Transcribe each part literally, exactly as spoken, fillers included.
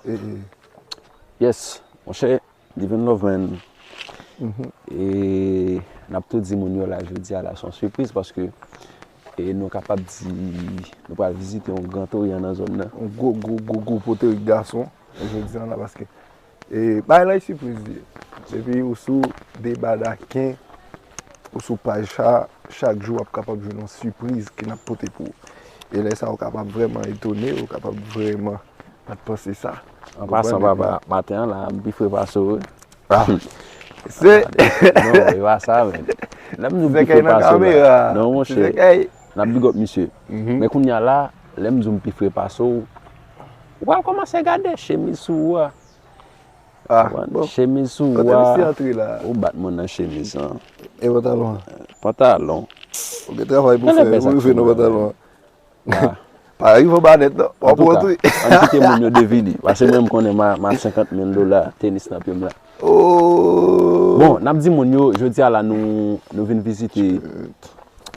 E, e, Yes, monchè, Living Love, man. E n ap tou di moun yo la jodi a la, se yon sipriz paske e nou kapab di nou pral vizite yon Gran Toryan nan zòn nan. Yon gwo, gwo, gwo, gwo poterik gason jodi a la paske e bagay la e sipriz li ye. Depi ou sou Deba Daken, ou sou paj sa, chak jou w ap kapab jwenn yon sipriz ke n ap pote pou ou. E lè sa, ou kapab vrèman etone, ou kapab vrèman pa t panse sa. An pasan, papa, maten an la, m pi fre pase w, wi. Ah. Se Non, e pa sa, men. Lè m di w m pi fre pase w la. Non, monchè. N ap big up misye. Men kounye a la, lè m di w m pi fre pase w, ou pral kòmanse gade chemiz sou ou a. Ah, bon. Chemiz sou ou a. Kote misye antre la? Ou bat mwen nan chemiz lan. E pantalon an? Pantalon. Ou gen travay pou fè, pou rive nan pantalon an. Pa rive anba nèt non. Antouka, ann kite moun yo devine. Paske mwen, m konnen m a, m a senkant mil dola tenis nan pye m la. Oh! Bon, n ap di moun yo, jodi a la, nou, nou vin vizite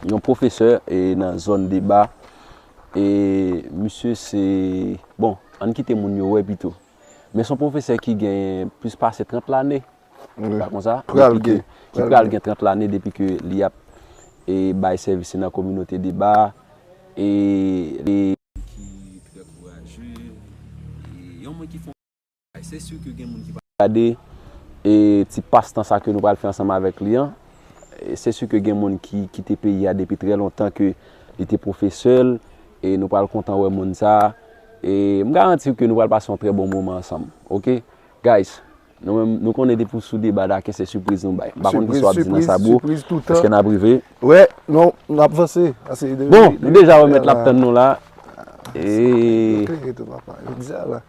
yon pwofesè e nan zòn Deba. E misye se, bon, ann kite moun yo wè pito. Men se yon pwofesè ki gen plis pase trant lane. Wi. Pa konsa? Pral gen. Ki pral gen trant lane depi ke li ap e bay sèvis li nan kominote Deba. E li ki trè kouraje, e yon moun ki fè yon bagay. Se si ke gen moun ki pa gade e ti pastan sa ke nou pral fè ansanm avèk li an. E se si ke gen moun ki kite peyi a depi trè lontan, ke li te pwofesè l, e nou pral kontan wè moun sa. E m garanti w ke nou pral pase yon trè bon moman ansanm. Oke? Guys, nou menm, nou konnen depi w sou Deba Daken, se sipriz nou bay. M pa konn kisa w ap di nan sa, bro. Sipriz, sipriz toutan. Èske n ap rive? Wè, non, n ap vanse. Bon, nou deja wè mèt la ap tann nou la. E klere tou, papa. Jodi a la.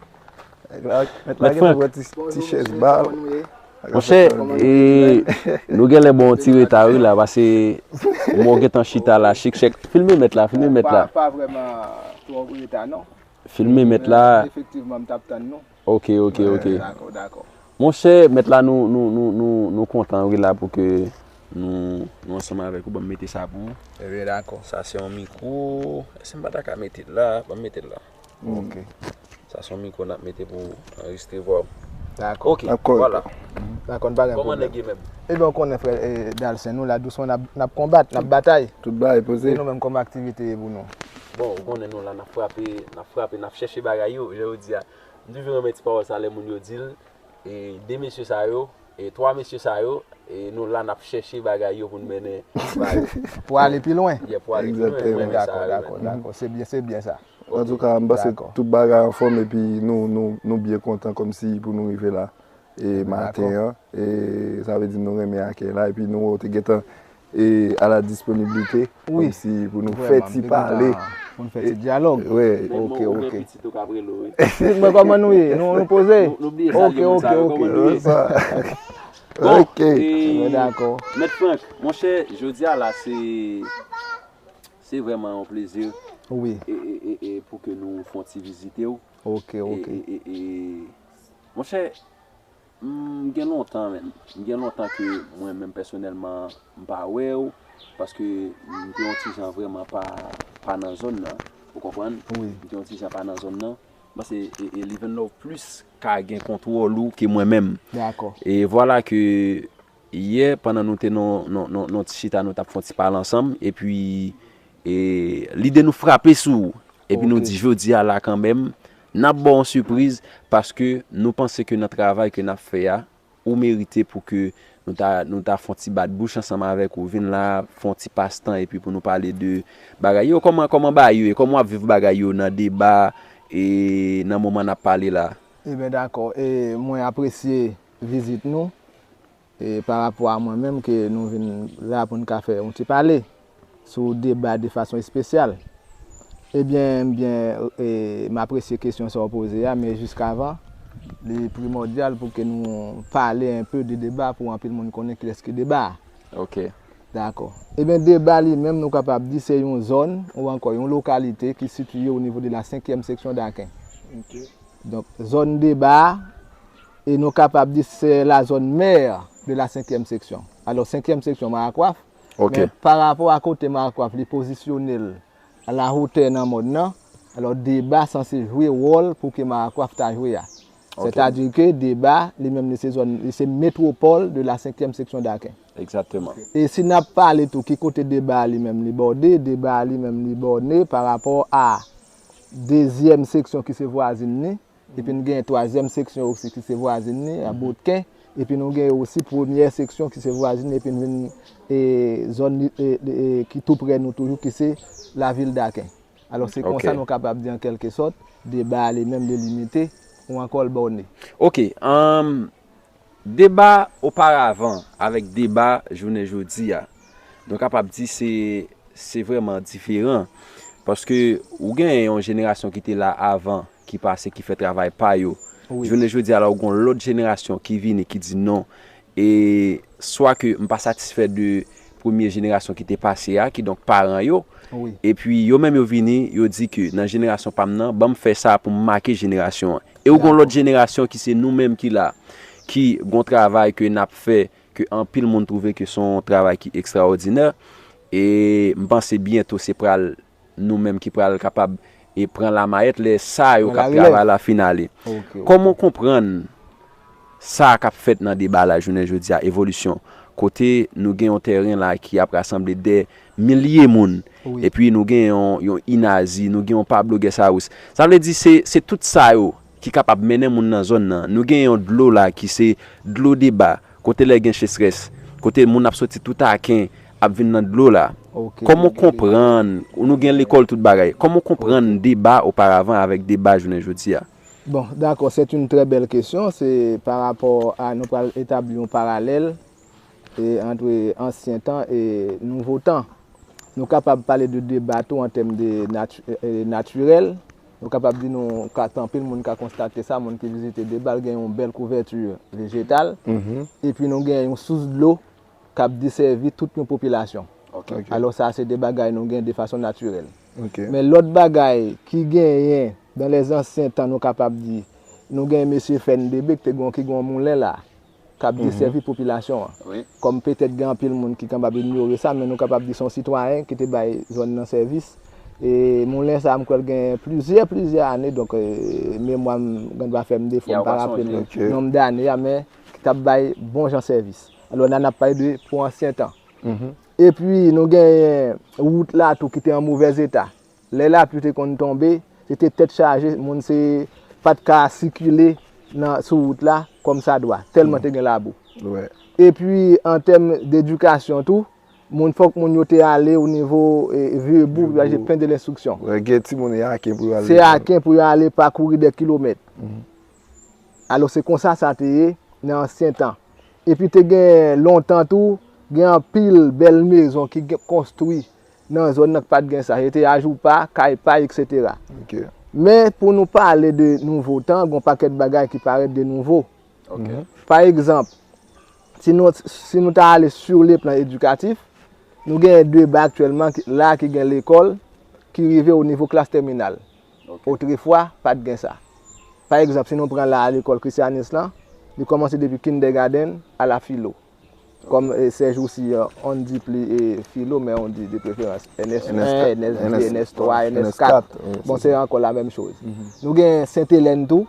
Mèt Frank. Ti chèz ba. Monchè, e, nou genlè bon ti reta wi la, paske mwen gentan chita la, chik chèk. Filme mèt la, filme mèt la. Pa, pa vrèman twò reta, non. Filme mèt la. Efektivman, m t ap tann nou. Ok, ok, ok. Dakò, dakò. Monchè, mèt la, nou, nou, nou, nou, nou kontan wi la pou ke nou, nou ansanm avèk ou, ban m mete sa pou ou. Ebyen, dakò. Sa se yon mikwo. Èske m pa ta ka mete l la? Ban m mete l la. Ok. Sa se yon mikwo n ap mete pou anrejistre vwa w. Dakò. Ok, vwala. Dakò, n pa gen pwoblèm. Kòman nèg ye menm? Ebyen, ou konnen, frè, e, Dalsen, nou la dousman, n ap, n ap konbat, n ap batay. Tout bagay poze. E nou menm, kòman aktivite ye pou nou? Bon, ou konnen nou la, n ap frape, n ap frape, n ap chèche bagay yo, jan yo di a. M toujou renmen ti pawòl sa lè moun yo di l. E de mesye sa yo, e twa mesye sa yo, e nou la n ap chèche bagay yo pou n mennen ba yo. Pou ale pi lwen. Yeah, pou ale pi lwen. Mwen renmen sa, wi, man. Dakò, dakò, dakò. Se byen, se byen sa. Antouka, m panse tout bagay anfòm epi nou, nou, nou byen kontan kòmsi pou nou rive la. E maten an, e sa vle di nou renmen akèy la, epi nou wè w te gentan e a la disponibilite, kòmsi pou nou fè ti pale. Pou n fè ti dyalòg. Wi. Ok, ok. Mwen, kòman nou ye? Nou, nou poze? Nou bliye salye moun sa yo, kòman nou ye? Bon, ok. Mèt Frank, monchè, jodi a la, se, se vrèman yon plezi. Wi. E, e, e, e pou ke nou fè yon ti vizite w. Ok, ok. E, e, e, e, monchè, M gen lontan, menm. M gen lontan ke mwen menm pèsonèlman, m pa wè w, paske m te yon ti jan vrèman pa, pa nan zòn nan. Ou konprann? Wi. M te yon ti jan pa nan zòn nan. M panse e, e Living Love plis ka gen kontwòl ou ke mwen menm. Dakò. E vwala ke yè, pandan nou te nan, nan, nan, nan ti chita, nou t ap fè yon ti pale ansanm, epi e lide nou frape sou ou. Epi nou di jodi a la kanmenm, n ap ba w yon sipriz paske nou panse ke nan travay ke n ap fè a, ou merite pou ke nou ta, nou ta fè yon ti bat bouch ansanm avèk ou, vin la, fè yon ti pastan epi pou nou pale de bagay yo. Kòman, kòman bagay yo ye? Kòman w ap viv bagay yo nan deba e nan moman n ap pale la? Ebyen, dakò. E mwen apresye vizit nou. E pa rapò a mwen menm ke nou vin la pou n ka fè yon ti pale sou deba de fason espesyal. Ebyen, m byen, e, m apresye kesyon sa w poze a, men jiskavan, li primòdyal pou ke nou pale enpe de deba pou anpil moun konnen kilès ki deba a. Ok. Dakò. Ebyen, deba li menm, nou kapab di se yon zòn ou ankò yon lokalite ki sitiye o nivo de la senkyèm seksyon Daken. Ok. Donk, zòn deba a, e nou kapab di se la zone mère de la cinquième section. Alò, senkyèm seksyon Marakwaf, men pa rapò a kote Marakwaf li pozisyone l a la hotè nan mòn nan, alò, deba sanse jwe wòl pou ke Marakwaf ta jwe a. Sètadi ke Deba, li menm, li se zòn, li se metwopòl de la senkyèm seksyon Daken. E si n ap pale tou ki kote Deba li menm li bòde, Deba li menm li bòne pa rapò a dezyèm seksyon ki se vwazin li, epi n gen twazyèm seksyon osi ki se vwazin li, a Botken, epi nou gen osi premyè seksyon ki se vwazin li, epi n vin e, zòn li- e, e, ki tou prè nou toujou, ki se lavil Daken. Alò, se konsa nou kapab di an kèlke sòt, Deba li menm li limite ou ankò l bòne. Ok, um, Deba oparavan avèk Deba jounen jodi a, nou kapab di se se vrèman diferan. Paske ou gen yon jenerasyon ki te la avan, ki pase, ki fè travay pa yo. Jounen jodi a la, ou gen yon lòt jenerasyon ki vini, ki di non. E swa ke m pa satisfè de premye jenerasyon ki te pase a, kidonk paran yo. Epi yo menm yo vini, yo di ke nan jenerasyon pa m nan, ban m fè sa pou m make jenerasyon an. E ou gen yon lòt jenerasyon ki se nou menm ki la, ki gen yon travay ke n ap fè, ke anpil moun twouve ke se yon travay ki ekstraòdinè. E m panse byento se pral nou menm ki pral kapab e pran lamayèt lè sa yo k ap travay la fin ale. Kòman w konprann sa k ap fèt nan Deba la jounen jodi a, evolisyon, kote nou gen yon tèren la ki ap rasanble dè milye moun, epi nou gen yon, yon Inazi, nou gen yon Pablo Guessarus. Sa vle di se, se tout sa yo ki kapab mennen moun nan zòn nan. Nou gen yon dlo la ki se dlo Deba, kote lè gen sechrès, kote moun ap soti tout Aken ap vin nan dlo la. Kòman w konprann, nou gen lekòl, tout bagay, kòman w konprann Deba oparavan avèk Deba jounen jodi a? Bon, dakò, c'est une très belle question. Se pa rapò a, nou pral etabli yon paralèl e, ant ansyen tan e nouvo tan. Nou kapab pale de Deba tou an tèm de nati- e, natirèl. Nou kapab di nou ka, anpil moun ka konstate sa, moun ki vizite Deba, l gen yon bèl kouvèti vejetal. Epi nou gen yon sous dlo k ap desèvi tout yon popilasyon. Alò sa se de bagay nou gen de fason natirèl. Men lòt bagay ki genyen dan lèzansyen tan, nou kapab di, nou gen mesye Fèn Debe ki te gen, ki gen yon moulen la, k ap desèvi popilasyon an. Kòm petèt gen anpil moun ki kapab inyore sa, men nou kapab di se yon sitwayen ki te bay zòn nan sèvis. E moulen sa a, m kwè l gen plizyè, plizyè ane, donk e, memwa m gen dwa fè m defo, m pa raple m nonm dane a, men ki t ap bay bon jan sèvis. Alò la n ap pale de pou ansyen tan. Epi nou genyen wout la tou ki te an movèz eta. Lè lapli te konn tonbe, se te tèt chaje, moun se pa t ka sikile nan, sou wout la kòmsadwa, tèlman te gen labou. Epi an tèm dedikasyon tou, moun, fòk moun yo te ale o nivo e, Vieux Bourg, pou yo al jwenn plen de lenstriksyon. Se Aken pou yo ale, pakouri dè kilomèt. Alò se konsa sa te ye nan ansyen tan. Epi te gen lontan tou, gen anpil bèl mezon ki gen, konstwi nan zòn nan ki pa t gen sa. Se te ajoupa, kay pay, etsetera. Men pou nou pale de nouvo tan, gen yon pakèt bagay ki parèt de nouvo. Pa egzanp, si nou, si nou ta ale sur le plan éducatif, nou gen Deba aktyèlman ki, la ki gen lekòl ki rive o nivo klas tèminal. Otrefwa, pa t gen sa. Pa egzanp, si nou pran la lekòl Christianisme lan, li kòmanse depi kindergarten a la filo. Kòm e, sèjousi, on n di pli e, filo, men on n di de preferans N S en, N S de, N S twa, N S kat. Bon, se ankò la menm choz. Nou gen Sent Elèn tou,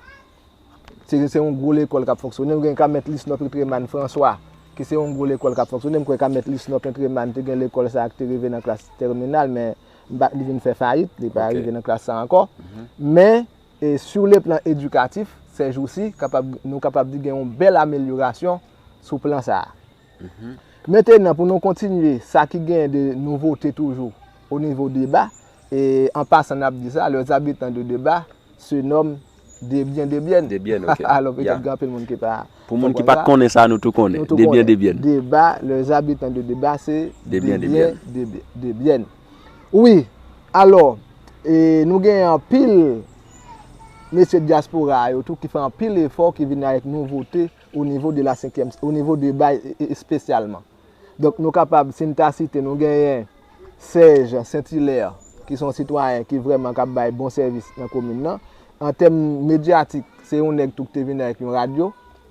se, se yon gwo lekòl k ap fonksyone. Nou gen Kamèt Lisnò Petreman Franswa, ki se yon gwo lekòl k ap fonksyone. M kwè Kamèt Lisnò Petreman te gen lekòl sa a ki te rive nan klas tèminal, men m pa, li vin fè fayit, li pa rive nan klas sa a ankò. Men, e, sur le plan éducatif, sèjousi, kapab, nou kapab di gen yon bèl amelyorasyon sou plan sa a. Mentenan, pou nou kontinye, sa ki genyen de nouvote toujou o nivo Deba, e an pasan n ap di sa, les habitants de Deba se nomment Debyen, Debyèn. Alò petèt gen anpil moun ki pa konprann sa. Pou moun ki pa t konnen sa, nou tou konnen. Debyen, Debyèn. Deba, les habitants de Deba se Debyen, Debyèn. Wi, alò, e, nou gen anpil mesye dyaspora yo tou ki fè anpil efò, ki vin avèk nouvote o nivo de la senkyèm, o nivo Deba e, e, espesyalman. Donk nou kapab, si n ta site, nou genyen Sèj Sent Ilè, ki se yon sitwayen ki vrèman k ap bay bon sèvis nan komin nan. An tèm medyatik, se yon nèg tou ki te vin avèk yon radyo,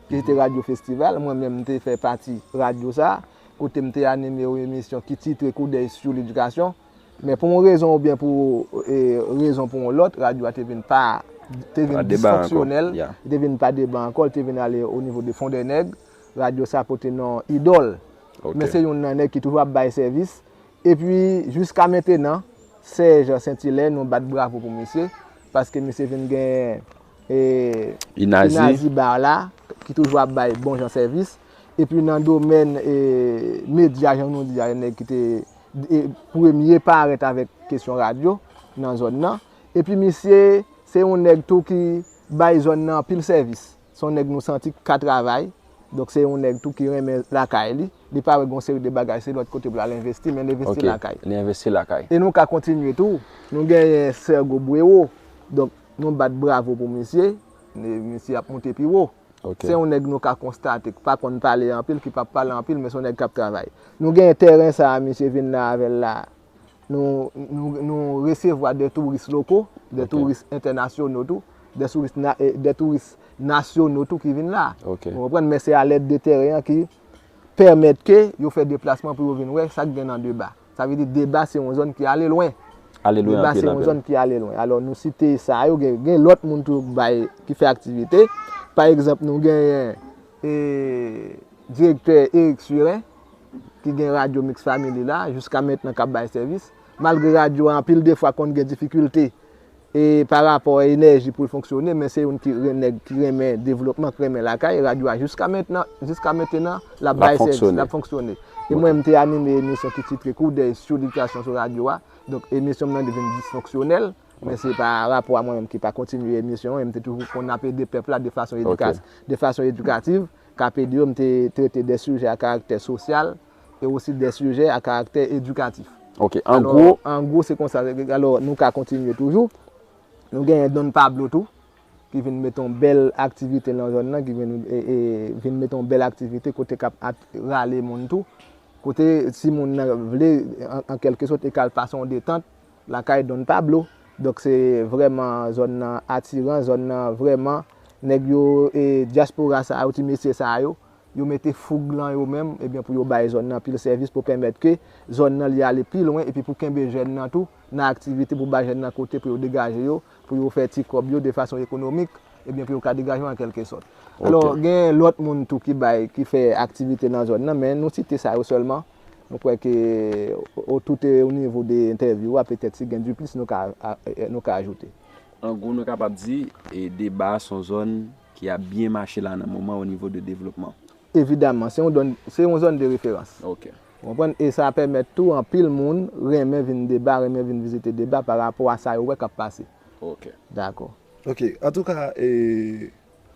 ki se te Radyo Festival. Mwen menm, m te fè pati radyo sa a, kote m te anime yon emisyon ki titre Coup d'œil sur l'éducation. Men pou yon rezon oubyen pou e, rezon pou yon lòt, radyo a te vin pa te vin disfonksyonèl, li te vin pa deba ankò, li te vin ale o nivo de Fondènèg. Radyo sa pote non Idòl. Men se youn nan nèg ki toujou ap bay sèvis. Epi, jiska mentenan, Sèj Sentilè, nou bat bravo pou misye, paske misye vin gen e, Inazi Bar la, ki toujou ap bay bon jan sèvis. Epi nan domèn e, medya, jan nou di a, nèg ki te e, premye parèt avèk kesyon radyo nan zòn nan. Epi misye, se yon nèg tou ki bay zòn nan anpil sèvis. Se yon nèg nou santi k ka travay. Donk se yon nèg tou ki renmen lakay li. Li pa wè gon seri de bagay, se lòt kote pou l al envesti, men l envesti lakay. Li envesti lakay. E nou ka kontinye tou. Nou genyen Sergo Bureau. Donk nou bat bravo pou misye. Misye ap monte pi wo. Se yon nèg nou ka konstate k pa konn pale anpil, ki p ap pale anpil, men se yon nèg k ap travay. Nou genyen tèren sa a, misye vin la avè l la. Nou, nou, nou resevwa de touris loko, de touris entènasyonal tou, de touris, na, e, de touris nasyonal tou ki vin la. Ou konprann? Men se alèd de tèren an ki pèmèt ke yo fè deplasman pou yo vin wè sa k gen nan Deba. Sa vle di Deba se yon zòn ki ale lwen. Deba se yon zòn ki ale lwen. Alò nou site sa yo, gen, gen lòt moun tou bay, ki fè aktivite. Pa egzanp, nou genyen e, direktè Eric Surin, ki gen radyo Mix Family la, jiska mentnan k ap bay sèvis. Malgre radyo a anpil de fwa konn gen difikilte e pa rapò a enèji pou l fonksyone, men se youn ki ren-, nèg ki renmen devlopman, ki renmen lakay. Radyo a jiska mentnan, jiska mentenan, l ap bay sèvis, l ap fonksyone. E mwen, m te anime emisyon ki titre Coup d'œil sur l'éducation sou radyo a. Donk, emisyon m nan li vin disfonksyonèl, men se pa rapò a mwen menm ki pa kontinye emisyon an, e m te toujou konn ap ede pèp la de fason edika-, de fason edikativ, k ap ede yo, m te trete de sijè a karaktè sosyal, e osi de sijè a karaktè edikatif. Ok, an gwo. Alò, an gwo, se konsa. Alò, nou ka kontinye toujou. Nou genyen Don Pablo tou, ki vin mete yon bèl aktivite nan zòn nan, ki vin, e, e, vin mete yon bèl aktivite kote k ap at-, rale moun tou. Kote si moun nan vle, an, an kèlke sòt, e k al pase yon detant lakay Don Pablo. Donk se vrèman zòn nan atiran, zòn nan vrèman, nèg yo, e, dyaspora sa yo, ti mesye sa yo, yo mete foug lan yo menm, ebyen, pou yo bay zòn nan pil sèvis pou pèmèt ke zòn nan li ale pi lwen, epi pou kenbe jèn nan tou nan aktivite, pou bay jèn nan kote pou yo degaje yo, pou yo fè ti kòb yo de fason ekonomik, ebyen, pou yo ka degaje yo an kèlke sòt. Alò, gen lòt moun tou ki bay, ki fè aktivite nan zòn nan, men nou site sa yo sèlman. Nou kwè ke o, o tout, e, o nivo de entèvyou a, petèt si gen diplis, nou ka, a, e, nou ka ajoute. An gwo, nou kapab di, e, Deba se yon zòn ki ap byen mache la nan moman o nivo de devlopman. Evidaman, se yon zòn, se yon zòn de referans. Ok. Ou konprann? E sa pèmèt tou anpil moun renmen vin Deba, renmen vin vizite Deba pa rapò a sa yo wè k ap pase. Ok. Dakò. Ok, antouka, e,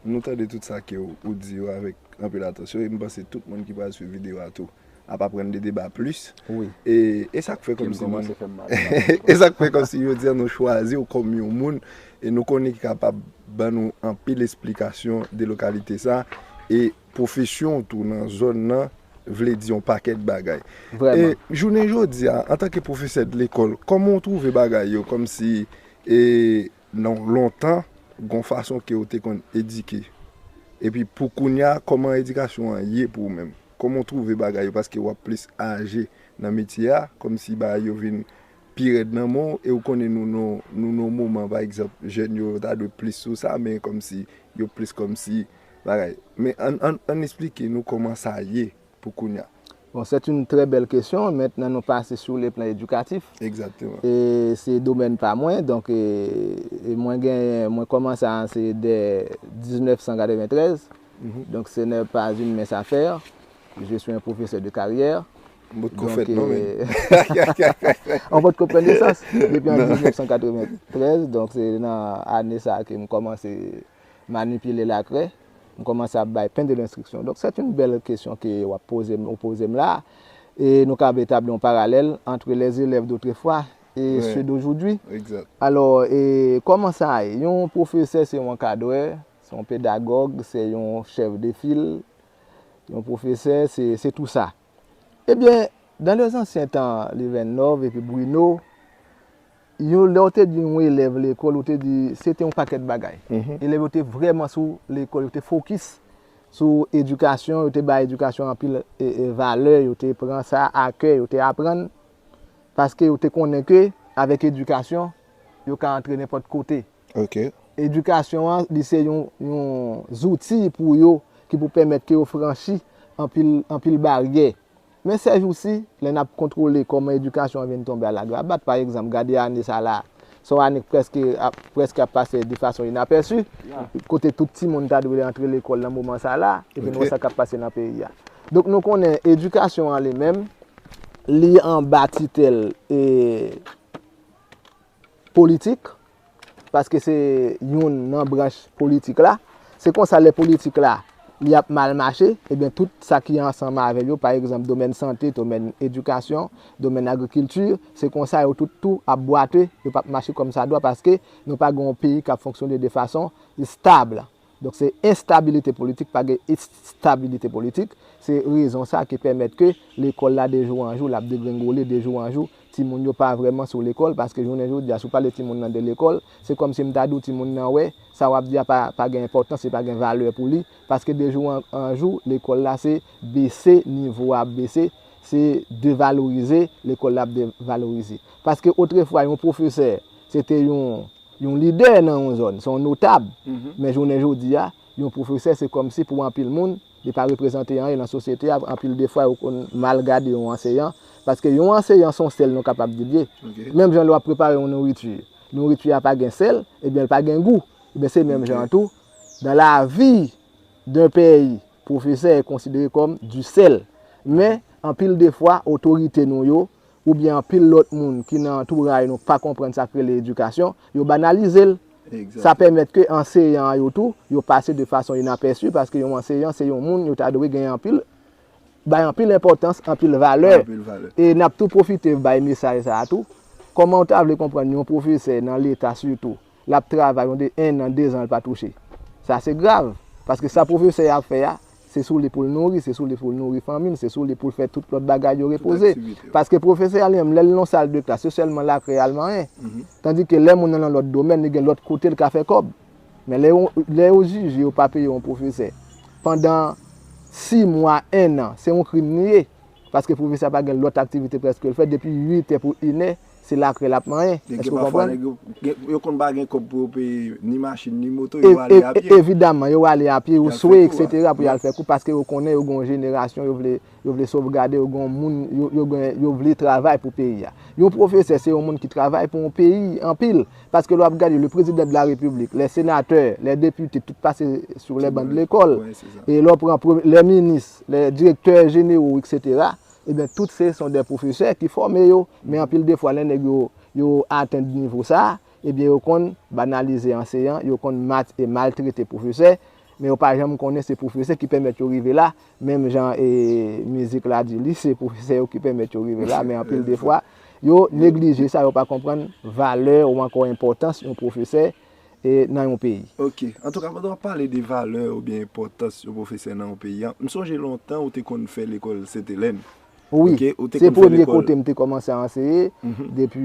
nou tande tout sa ke w, ou di yo avèk anpil atansyon, e m panse tout moun ki pral swiv videyo a tou ap aprann de Deba plis. Wi. E, e sa k fè kòmsi nou, e sa k fè kòmsi jodi a nou chwazi w kòm yon moun, e nou konnen ki kapab ban nou anpil esplikasyon de lokalite sa, e pwofesyon w tou nan zòn nan vle di yon pakèt bagay. Vrèman. E jounen jodi a, antanke pwofesè de lekòl, kòman w twouve bagay yo kòmsi, e, nan lontan, gon fason ke w te konn edike? Epi pou kounye a, kòman edikasyon an ye pou w menm? Kòman w twouve bagay yo? Paske w ap plis aje nan metye a, kòmsi bagay yo vin pi rèd nan men w, e w konnen nou, nou, nou nan yon moman, pa egzanp, jèn yo, yo ta dwe plis sou sa, men kòmsi, yo plis kòmsi, bagay. Men ann, ann, ann esplike nou kòman sa ye pou kounye a. Bon, c'est une très belle question. Maintenant, nou pase sou le plan éducatif. Exactement. E se domèn pa mwen, donk, e, e mwen gen, mwen kòmanse a, se de diznèf san katreventrèz. Mhm. Donc, ce n'est pas une mince affaire. Je suis un professeur de carrière. M potko fèt non, men. Ou potko pran nesans. Depi an diznèf san katreventrèz, donk se nan ane sa ke m kòmanse manipile lakrè, m kòmanse ap bay pen de lenstriksyon. Donk, c'est une belle question ke w ap poze m, ou poze m la. E nou ka etabli yon paralèl entre les élèves d'autrefois et ceux d'aujourd'hui. Exact. Alò, e kòman sa ye? Yon pwofesè se yon ankadrè, se yon pedagòg, se yon chèf de fil, yon pwofesè, se, se tou sa. Ebyen, dans les anciens temps, Livennov epi Bruno, yo, lè w te di yon elèv lekòl, ou te di, se te yon pakèt bagay. Mhm. Elèv yo te vrèman sou lekòl, yo te fokis sou edikasyon, yo te bay edikasyon anpil, e, e, valè, yo te pran sa a kè, yo te aprann, paske yo te konnen ke avèk edikasyon, yo ka antre nenpòt kote. Ok. Edikasyon an, li se yon, yon zouti pou yo ki pou pèmèt ke yo franchi anpil, anpil baryè. Men sèjousi, lè n ap kontwole kòman edikasyon an vin tonbe alagrabat, pa egzanp, gade ane sa la, se yon ane k prèske ap, prèske ap pase de fason inapèsi, kote tout timoun ta dwe antre lekòl nan moman sa la, epi nou wè sa k ap pase nan peyi a. Donk, nou konnen edikasyon an li menm, li anba titèl, e, politik, paske se youn nan branch politik la. Se konsa, lè politik la, li ap mal mache, ebyen, tout sa ki ansanm avè l yo, pa egzanp, domèn sante, domèn edikasyon, domèn agrikilti, se konsa yo tout tou ap bwate, yo p ap mache kòmsadwa, paske nou pa gen yon peyi k ap fonksyone de fason estab. Donk, se enstabilite politik, pa gen estabilite politik. Se rezon sa ki pèmèt ke lekòl la, de jou an jou, l ap degrengole, de jou an jou, timoun yo pa vrèman sou lekòl, paske jounen jodi a, si w pale timoun nan de lekòl, se kòmsi m ta di w timoun nan wè, sa w ap di a pa, pa gen enpòtans, li pa gen valè pou li, paske de jou an, an jou, lekòl la se bese, nivo a ap bese, se devalorize, lekòl la ap devalorize. Paske otrefwa, yon pwofesè, se te yon, yon lidè nan yon zòn, se yon notab. Men jounen jodi a, yon pwofesè, se kòmsi pou anpil moun, li pa reprezante anyen nan sosyete a. Anpil de fwa, yo konn mal gade yon anseyan, paske yon anseyan se yon sèl nou kapab di l ye. Menm jan lè w ap prepare yon nouriti, nouriti a pa gen sèl, ebyen, l pa gen gou. Ebyen, se menm jan an tou, dans la vie d'un pays, pwofesè est considéré comme du sel. Men, anpil de fwa, otorite nou yo, oubyen anpil lòt moun ki nan antouray nou pa konprann sa k rele edikasyon, yo banalize l. Sa pèmèt ke anseyan an yo tou, yo pase de fason inapèsi, paske yon anseyan se yon moun yo ta dwe gen anpil, bay anpil enpòtans, anpil valè. E n ap tou pwofite bay mesaj sa a tou. Kòman w ta vle konprann yon pwofesè nan Leta sitou, l ap travay yon de, en an, de zan, l pa touche. Sa se grav. Paske sa pwofesè a ap fè a, se sou li pou l nouri, se sou li pou l nouri fanmi l, se sou li pou l fè tout lòt bagay yo repoze. Paske pwofesè a li menm, lè l nan sal de klas, se sèlman lakre a l manyen. Tandike lè moun nan nan lòt domèn, li gen lòt kote l ka fè kòb. Men lè yo, lè yo jije yo pa peye yon pwofesè pandan sis mwa, en an, se yon krim li ye. Paske pwofesè a pa gen lòt aktivite prèske l fè, depi uit è pou inè, se lakre l ap manyen. Èske w konprann? Nèg yo, gen, yo konn pa gen kòb pou yo peye ni machin, ni moto, yo ale a pye. Evidaman, yo ale a pye, yo swe, etsetera, pou y al fè kou, paske yo konnen yo gen yon jenerasyon, yo vle, yo vle sovgade, yo gen yon moun, yo, yo gen, yo vle travay pou peyi a. Yon pwofesè, se yon moun ki travay pou yon peyi anpil. Paske lè w ap gade, le président de la République, les sénateurs, les députés, tout pase sou les bancs de l'école. E lè w pran pre-, les ministres, les directeurs généraux, etsetera, ebyen, tout se sont des professeurs ki fòme yo. Men anpil de fwa, lè nèg yo, yo atenn nivo sa a, ebyen, yo konn banalize anseyan, yo konn mat-, e maltrete pwofesè, men yo pa janm konnen se pwofesè ki pèmèt yo rive la, menm jan, e, mizik la di li, se pwofesè yo ki pèmèt yo rive la, men anpil de fwa, yo neglije sa, yo pa konprann valè ou ankò enpòtans yon pwofesè, e, nan yon peyi. Ok. Antouka, pandan w ap pale de valè oubyen enpòtans yon pwofesè nan yon peyi an, m sonje lontan ou te konn fè lekòl Sentelèn. Wi, se premye kote m te kòmanse anseye depi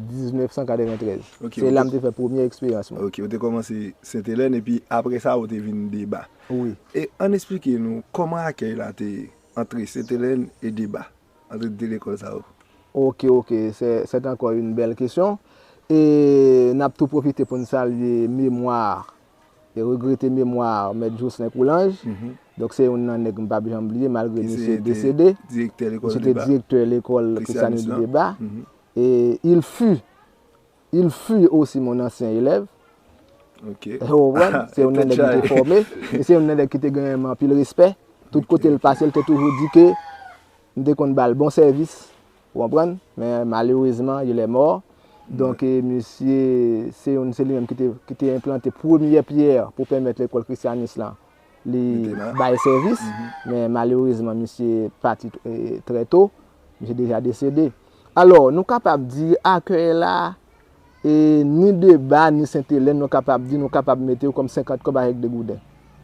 diznèf san katreventrèz. Se la m te fè premye eksperyans mwen. Ok, ou te kòmanse Sentelèn epi apre sa ou te vin Deba. Wi. E ann eksplike nou kòman akèy la te antre Sentelèn e Deba, antre de lekòl sa yo. Ok, ok, c'est, c'est encore une belle question. E n ap tou pwofite pou n salye memwa e regrete memwa Mèt Jocelyn Coulanges. Donk, se youn nan nèg m p ap janm bliye, malgre misye desede. Misye te direktè lekòl Christianus de Deba. E il fut, il fut aussi mon ancien élève. Ou konprann? Se youn nan nèg m te fòme. E se youn nan nèg ki te genyen anpil respè. Tout kote l pase, l te toujou di ke m te konn ba l bon sèvis, ou konprann? Men malerezman, il est mort. Donk, e, misye, se youn, se li menm ki te, ki te enplante premyè pyè pou pèmèt lekòl Christianus lan, li bay sèvis. Men malerezman, misye pati, e, trè to. Misye deja desede. Alò, nou kapab di akèy la, e, ni Deba, ni Sentelèn, nou kapab di, nou kapab mete yo kòm senkant kòb avèk de gouden.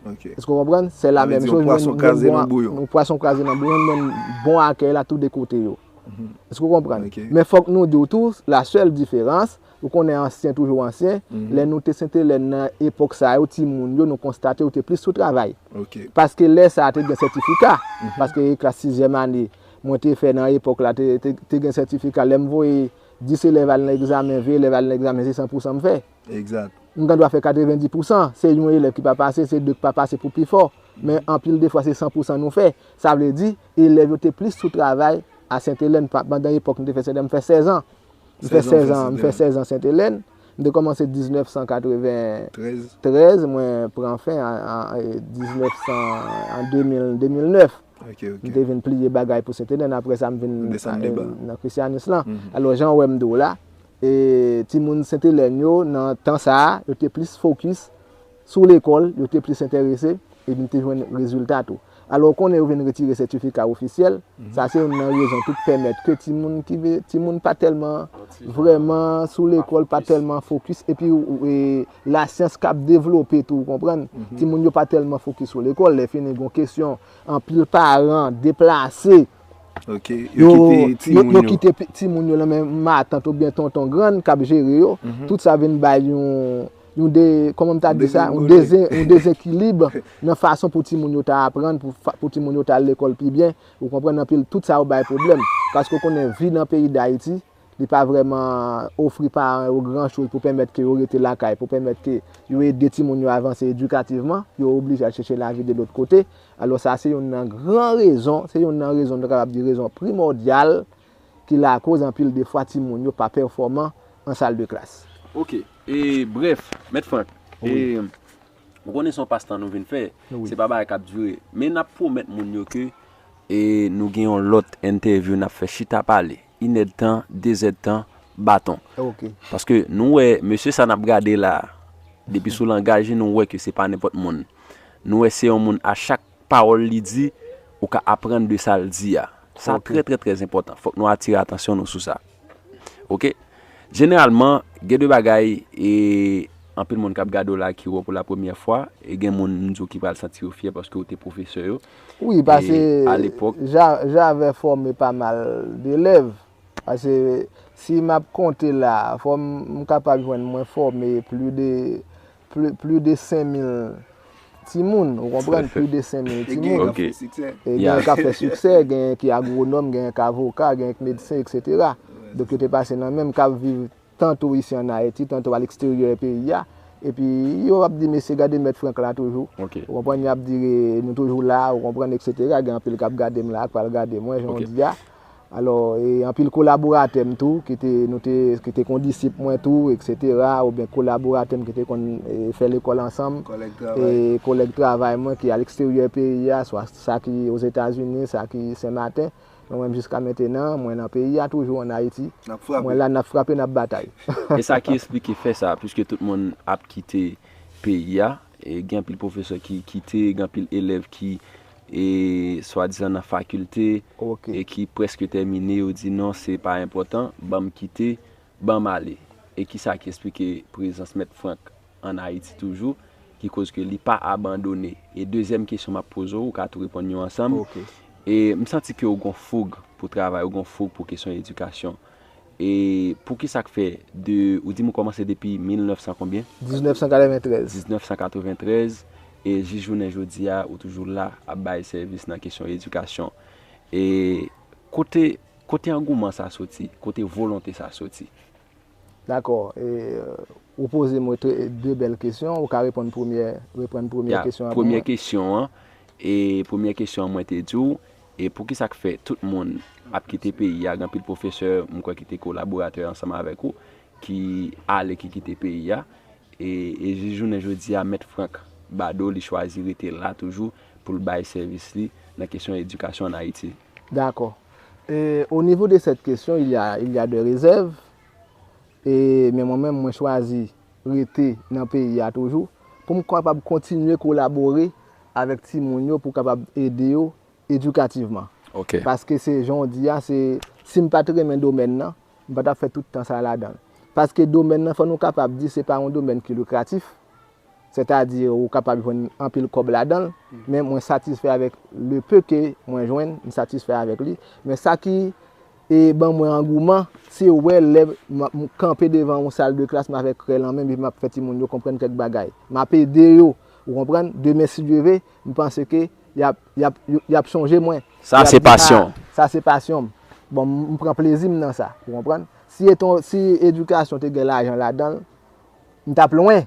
Èske w konprann? Se la menm choz, yon pwason kraze nan bouyon, yon pwason kraze nan bouyon, menm bon akèy la tou de kote yo. Èske w konprann? Men fòk nou di w tou, la sèl diferans, ou konnen ansyen toujou ansyen, lè nou te Sentelèn nan epòk sa yo, timoun yo, nou konstate yo te plis sou travay. Paske lè sa a te gen sètifika, paske klas sizyèm ane, mwen te fè nan epòk la, te, te, te gen sètifika. Lè m voye dis elèv al nan egzamen, ven elèv al nan egzamen, se san pou san m fè. Egzat. m gen dwa fè katrevendi pousan. Se yon elèv ki pa pase, se de k pa pase pou pifò. Men anpil de fwa, se san pousan nou fè. Sa vle di, elèv yo te plis sou travay a Sentelèn pa- pandan epòk nou te fè Sentelèn, m fè sèz an. M fè sèz an, m fè sèz an Sentelèn. M te kòmanse diznèf san katreventrèz, mwen pran fen an, an, e, diznèf san, an de mil, de mil nèf. M te vin pliye bagay pou Sentelèn. Apre sa, m vin, e, nan Christianisme lan. Alò, jan w wè m di w la, e, timoun Sentelèn yo, nan tan sa a, yo te plis fokis sou lekòl, yo te plis enterese, epi m te jwenn rezilta tou. Alò, ou konnen yo vin retire sètifika ofisyèl, sa se youn nan rezon tou k pèmèt ke timoun ki ve, timoun pa tèlman vrèman sou lekòl, pa tèlman fokis, epi, e, lasyans k ap devlope tou, ou konprann? Timoun yo pa tèlman fokis sou lekòl, lè fini gon kesyon, anpil paran deplase, yo, yo, yo kite pi- timoun yo nan men matant oubyen tonton grann k ap jere yo. Tout sa vin bay yon, yon de, kòman m ta di sa? Yon dezen- yon dezekilib nan fason pou timoun yo ta aprann, pou, fa- pou timoun yo ta al lekòl pi byen. Ou konprann, anpil, tout sa yo bay pwoblèm. Paske w konnen vi nan peyi Dayiti, li pa vrèman ofri paran yo gran choz pou pèmèt ke yo rete lakay, pou pèmèt ke yo ede timoun yo avanse edikativman, yo oblije al chèche lavi de lòt kote. Alò sa se youn nan gran rezon, se youn nan rezon, nou kapab di rezon primòdyal ki lakoz anpil de fwa timoun yo pa pèfòman an sal de klas. Ok, e brèf, Mèt Frank, e, ou konnen se yon pastan nou vin fè, se pa bagay k ap dire, men n ap pwomèt moun yo ke, e, nou gen yon lòt entèvyou n ap fè chita pale, inèdtan, dezèdtan, baton. Ok. Paske nou wè, mesye sa n ap gade la, depi sou langaj li, nou wè ke se pa nenpòt moun. Nou wè se yon moun, a chak pawòl li di, ou ka aprann de sa l di a. Sa trè, trè, trè enpòtan. Fòk nou atire atansyon nou sou sa. Ok? Jeneralman, gen de bagay, e, anpil moun k ap gade w la ki wè w pou la premyè fwa, e gen moun, m di w, ki pral santi yo fyè paske w te pwofesè yo. Wi, paske, e, a lepòk, Ja- Javè fòme pa mal delèv. Paske si m ap konte la, fò m, m kapab jwenn mwen fòme plis de, plis, plis de senk mil timoun, ou konprann, plis de senk mil timoun. E gen k ap fè siksè, gen ki agwonòm, gen k avoka, gen k medsen, etsetera. Donk yo te pase nan men m, k ap viv tanto isi an Ayiti, tanto a leksteryè peyi a. Epi yo ap di, "Mesye, gade Mèt Frank la toujou." Ou konprann, y ap di, "Nou toujou la," ou konprann, etsetera. Gen anpil k ap gade m la, k pral gade mwen, jan w di a. Alò, e, anpil kolaboratè m tou, ki te, nou te, ki te kon disip mwen tou, etsetera, oubyen kolaboratè m ki te konn, e, fè lekòl ansanm, e, kolèg travay mwen ki a leksteryè peyi a, swa sa ki Ozetazini, sa ki Senmaten. Mwen menm, jiska mentenan, mwen nan peyi a toujou, an Ayiti. Mwen la, n ap frape, n ap batay. E sa ki esplike fè sa, piske tout moun ap kite peyi a, e gen anpil pwofesè ki kite, gen anpil elèv ki, e, swadizan nan fakilte, e ki prèske tèmine, yo di non, se pa enpòtan, ban m kite, ban m ale. E kisa ki esplike prezans Mèt Frank ann Ayiti toujou, ki koz ke li pa abandone? E dezyèm kesyon m ap poze w, ou ka tou reponn yo ansanm. E m santi ke w gon foug pou travay, w gon foug pou kesyon edikasyon. E poukisa k fè de, ou di m ou kòmanse depi mil nèf san konbyen? Diznèf san katreventrèz. Diznèf san katreventrèz, e jis jounen jodi a, ou toujou la ap bay sèvis nan kesyon edikasyon. E kote, kote angouman sa soti? Kote volonte sa soti? Dakò. E, ou poze mwen de bèl kesyon. Ou ka reponn premyè, reponn premyè kesyon an pou mwen. Premyè kesyon an, e premyè kesyon an mwen te di w, e poukisa k fè tout moun ap kite peyi a? Gen anpil pwofesè, m kwè ki te kolaboratè ansanm avèk ou, ki ale, ki kite peyi a. E, e jis jounen jodi a, Mèt Frank Bado, li chwazi rete la toujou pou l bay sèvis li nan kesyon edikasyon ann Ayiti. Dakò. E, au niveau de cette question, il y a, il y a des réserves. E, men mwen menm, mwen chwazi rete nan peyi a toujou pou m kapab kontinye kolabore avèk timoun yo, pou kapab ede yo edikativman. Paske se jan w di a, se, si m pa t renmen domèn nan, m pa t ap fè tout tan sa ladan l. Paske domèn nan, fò nou kapab di, se pa yon domèn ki likratif. Sètadi, ou kapab jwenn anpil kòb ladan l, men mwen satisfè avèk le peu ke mwen jwenn, m satisfè avèk li. Men sa ki, e, ban mwen angouman, se wè lè m, m kanpe devan yon sal de klas, m avèk krè lan men m, epi m ap fè timoun yo konprann kèk bagay. M ap ede yo, ou konprann? Demen, si Dye ve, m panse ke y ap, y ap, y ap sonje mwen. Sa se pasyon. Sa se pasyon m. Bon, m, m pran plezi m nan sa, ou konprann? Si eton, si edikasyon te gen lajan ladan l, m t ap lwen.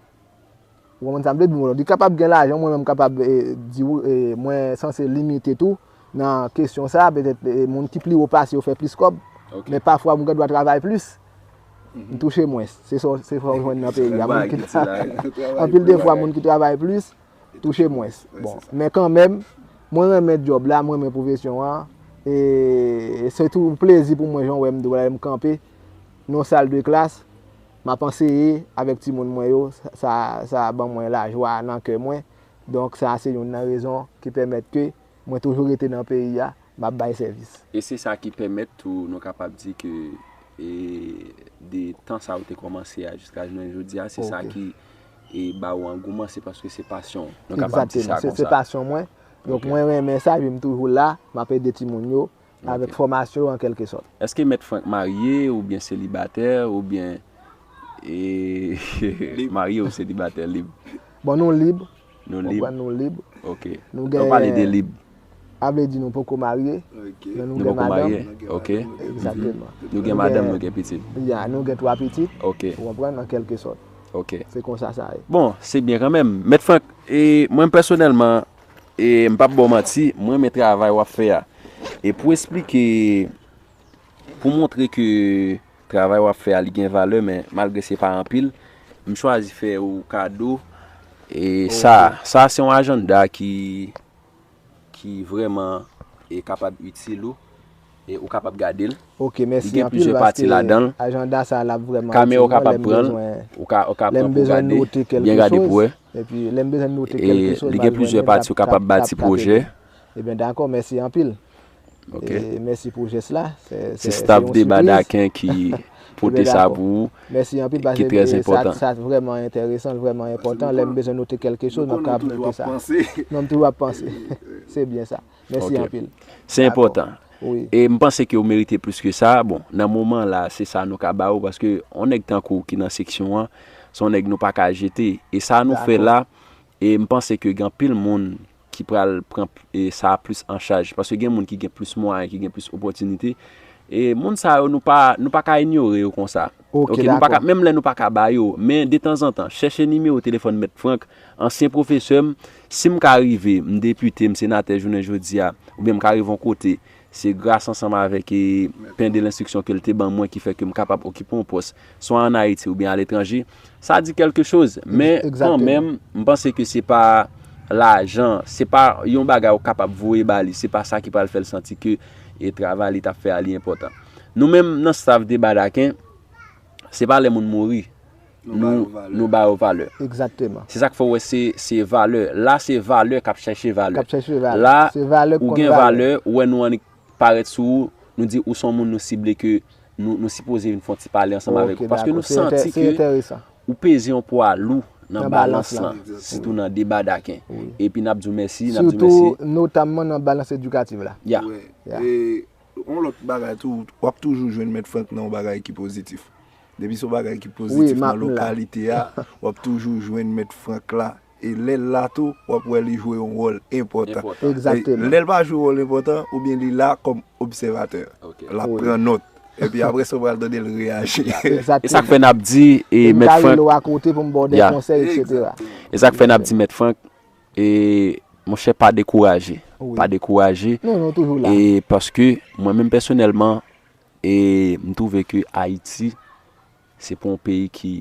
Ou konprann sa m vle di w? Li kapab gen lajan, mwen menm m kapab, eh, di w, eh, mwen sanse limite tou nan kesyon sa, petèt, eh, moun ki pi wo pase yo fè plis kòb, men pafwa m gen dwa travay plis, m touche mwens. Se sa, se sa w jwenn nan peyi a. Moun ki, anpil de fwa, moun ki travay plis, touche mwens. Bon, men kanmenm, mwen renmen djòb la, mwen renmen pwofesyon an. E se tou plezi pou mwen, jan w wè m, m kanpe nan sal de klas, m ap anseye avèk timoun mwen yo, sa, sa ban mwen lajwa nan kè mwen. Donk, sa se youn nan rezon ki pèmèt ke mwen toujou rete nan peyi a, m ap bay sèvis. E se sa ki pèmèt tou nou kapab di ke, e, de tan sa ou te kòmanse a jiska jounen jodi a, se sa ki, e, ba ou angouman, se paske se pasyon w. Nou kapab di sa konsa. Egzakteman, se, se pasyon mwen. Donk, mwen renmen sa, epi m toujou la, m ap ede timoun yo avèk fòmasyon an kèlkesòt. Èske Mèt Frank marye oubyen selibatè oubyen, e, marye ou selibatè lib? Bon, nou lib. Nou lib. Konprann, nou lib. Ok. Lè w pale de lib, sa vle di nou poko marye, men nou gen madanm. Ok. Egzakteman. Nou gen madanm, nou gen pitit. Ya, nou gen twa pitit. Ok. Ou konprann, an kèlkesòt. Ok. Se konsa sa ye. Bon, se byen kanmenm. Mèt Frank, e, mwen pèsonèlman, e, m p ap ba w manti, mwen renmen travay w ap fè a. E pou esplike, pou montre ke travay w ap fè a, li gen valè, men malgre se pa anpil, m chwazi fè ou kado. E sa, sa se yon ajanda ki, ki vrèman, e, kapab itil ou, e ou kapab gade l. Ok, mèsi anpil, paske ajanda sa a, l ap vrèman itil mwen, lè m bezwen, lè m bezwen note kèlke choz. Epi, lè m bezwen note kèlke choz, m al jwenn li, m t ap, t ap, t ap ede. Ebyen, dakò, mèsi anpil. Ok. E mèsi pou jès la. Se, se, se yon sipriz. Se staff Deba Daken ki pote sa pou ou, ki trè enpòtan. Mèsi anpil, paske sa, sa vrèman enteresan, vrèman enpòtan. Lè m bezwen note kèlke choz, m ap ka ap note sa. Non, m toujou ap panse. Se byen sa. Mèsi anpil. Se enpòtan. Wi. E m panse ke w merite plis ke sa. Bon, nan moman la, se sa nou ka ba ou, paske yon nèg tankou w ki nan seksyon an, se yon nèg nou pa ka jete. E sa nou fè la, e m panse ke gen anpil moun ki pral pran, e, sa plis an chaj. Paske gen moun ki gen plis mwayen, ki gen plis opòtinite. E moun sa yo, nou pa, nou pa ka inyore yo konsa. Ok, nou pa ka, menm lè nou pa ka ba yo, men detanzantan, chèche nimewo telefòn Mèt Frank, ansyen pwofesè m. Si m ka rive, m depite, m senatè jounen jodi a, oubyen m ka rive yon kote, se gras ansanm avèk, e, pen de lenstriksyon ke l te ban mwen ki fè ke m kapab okipe yon pòs, swa ann Ayiti oubyen aletranje. Sa di kèlke choz, men kanmenm, m panse ke se pa lajan, se pa yon bagay ou kapab voye ba li, se pa sa ki pral fè l santi ke, e, travay li t ap fè a, li enpòtan. Nou menm, nan staff Deba Daken, se pa lè moun mouri, nou, nou ba yo valè. Egzakteman. Se sa k fè w wè se, se valè. La, se valè k ap chèche valè. K ap chèche valè. La, ou gen valè, ou wè nou annik parèt sou ou, nou di ou se yon moun nou sible ke nou, nou sipoze vin fè yon ti pale ansanm avèk ou. Paske nou santi ke ou peze yon pwa lou nan balans lan, sitou nan Deba Daken. Epi n ap di w mèsi, n ap di w mèsi. Sitou, notamman nan balans edikatif la. Ya. Wi. E yon lòt bagay tou, w ap toujou jwenn Mèt Frank nan yon bagay ki pozitif. Depi se yon bagay ki pozitif nan lokalite a, w ap toujou jwenn Mèt Frank la. E lè l la tou, w ap wè li jwe yon wòl enpòtan. Egzakteman. Lè l pa jwe wòl enpòtan, oubyen li la kòm obsèvatè. L ap pran nòt. Epi apre sa, w pral tande l reyaji. Egzakteman. E sa k fè n ap di, e, Mèt Frank, e sa k fè n ap di, Mèt Frank, e, monchè, pa dekouraje. Pa dekouraje. Non, nou toujou la. E paske, mwen menm pèsonèlman, e m twouve ke Ayiti, se pa yon peyi ki,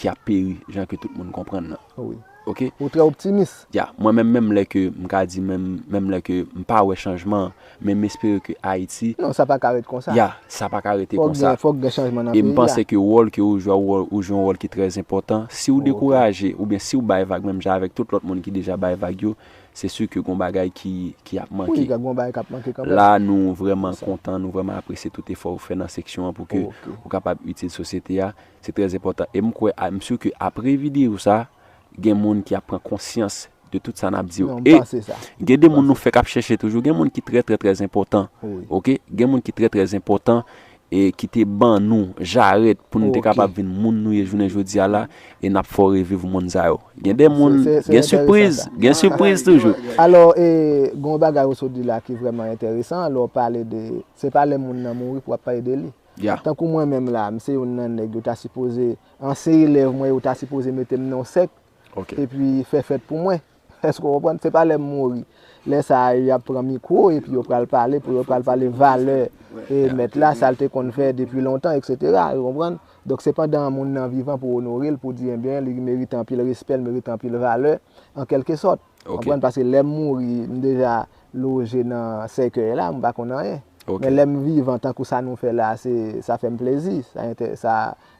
ki ap peri, jan ke tout moun konprann nan. Wi. Ok? Ou trè optimis. Ya, mwen menm, menm lè ke, m ka di menm, menm lè ke m pa wè chanjman, men m espere ke Ayiti. Non, sa pa ka ret konsa. Ya, sa pa ka rete konsa. Fòk gen, fòk gen chanjman nan peyi a. E m panse ke wòl ke ou jwe, ou jwe yon wòl ki trè enpòtan. Si w dekouraje, oubyen si w bay vag menm jan avèk tout lòt moun ki deja bay vag yo, se si ke gon bagay ki, ki ap manke. Wi, gon bagay k ap manke kanmenm. La, nou vrèman kontan, nou vrèman apresye tout efò ou fè nan seksyon an pou ke ou kapab itil sosyete a. Se trè enpòtan. E m kwè, a, m si ke apre videyo sa, gen moun ki ap pran konsyans de tout sa n ap di yo. E gen de moun nou fèk ap chèche toujou. Gen moun ki trè, trè, trè enpòtan. Ok? Gen moun ki trè, trè enpòtan e ki te ban nou jarèt pou nou te kapab vin moun nou ye jounen jodi a la, e n ap fè w reviv moun sa yo. Gen de moun, gen sipriz, gen sipriz toujou. Alò, e, gen yon bagay ou sot di la ki vrèman enteresan, lè w pale de, se pa lè moun nan mouri pou w ap pale de li. Tankou mwen menm la, m se youn nan nèg yo ta sipoze, ansyen elèv mwen yo ta sipoze mete m nan yon sèk, epi fè fèt pou mwen. Èske w konprann? Se pa lè m mouri. Lè sa a, y ap pran mikwo epi yo pral pale, pou yo pral pale valè e mèt la, sa l te konn fè depi lontan, etsetera. Ou konprann? Donk, se pandan moun nan vivan pou onore l, pou di, ebyen, li merite anpil respè, li merite anpil valè, an kèlke sòt. Ou konprann? Paske lè m mouri, m deja loje nan sèkèy la, m pa konn anyen. Men lè m vivan, tankou sa nou fè la, se, sa fè m plezi. Sa, sa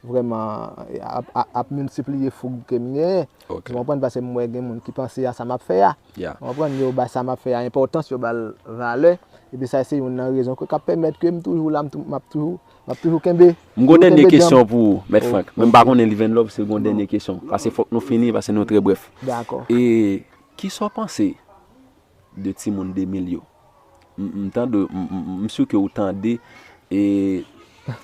vrèman ap, ap, ap miltipliye foug ke m genyen. Ou konprann? Paske m wè gen moun ki panse a sa m ap fè a. Ou konprann? Yo ba sa m ap fè a enpòtans, yo ba l valè. Epi sa, se youn nan rezon ke, k ap pèmèt ke m toujou la, m tou-, m ap toujou, m ap toujou kenbe. M gon dènye kesyon pou ou, Mèt Frank. Men m pa konnen Liven Love, si l gon dènye kesyon. Paske fòk nou fini, paske nou trè brèf. Dakò. E kisa w panse de timoun de mil yo? M, m tande, m, m, m si ke ou tande, e,